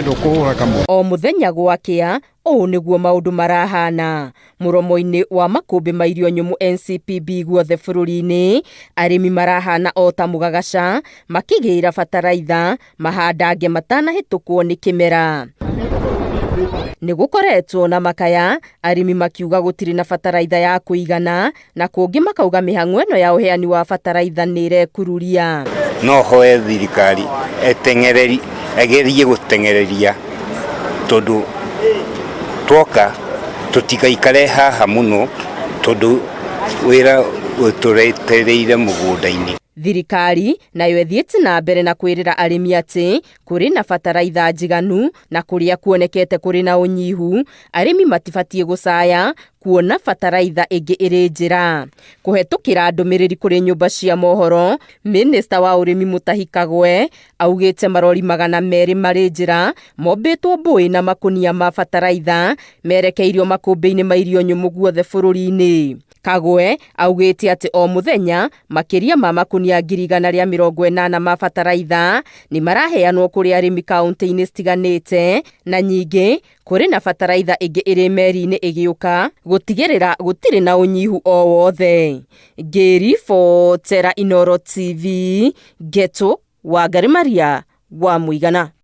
Ndũkũhũra kamwe. O mũthenya gwakĩa, ũũ nĩguo maũndũ marahana. Mũromo-inĩ wa makũmbĩ ma irio nyũmũ NCPB guothe bũrũri-inĩ, arĩmi marahana o ta mũgagaca, makĩgĩra bataraitha, mahandange matanahĩtũkwo nĩ kĩmera. Nĩ gũkoretwo na makaya, arĩmi makiuga gũtirĩ na bataraitha ya kũigana, na kũngĩ makauga mĩhang'o ĩno ya ũheani wa bataraitha nĩ ĩrekururia. No hoe thirikari ĩteng'ereri ĩgerie gũteng'ereria tondũ twoka tũtigaikare haha mũno tondũ wĩra ũtũretereire mũgũnda-inĩ. Thirikari nayo ĩthiĩte na mbere na kwĩrĩra arĩmi atĩ kũrĩ na bataraitha njiganu na kũrĩa kuonekete kũrĩ na ũnyihu, arĩmi matibatiĩ gũcaya kuona bataraitha ĩngĩ ĩrĩ njĩra. Kũhetũkĩra ndũmĩrĩri kũrĩ nyũmba cia mohoro, Minista wa ũrĩmi Mutahi Kagwe augĩte marori 200 marĩ njĩra mombĩtwo mbũĩ na makũnia ma bataraitha merekeirio makũmbĩ-inĩ ma irio nyũmũ guothe bũrũri-inĩ. Kagwe augĩte atĩ o mũthenya makĩria ma makunia 180,000 ma bataraitha nĩ maraheanwo kũrĩ arĩmi kaunti-inĩ citiganĩte, na nyingĩ kũrĩ na bataraitha ĩngĩ ĩrĩ meri-inĩ ĩgĩũka gũtigĩrĩra gũtirĩ na ũnyihu o wothe. Ngĩribotera Inooro TV, Ngeto Wangari Maria wa Mũigana.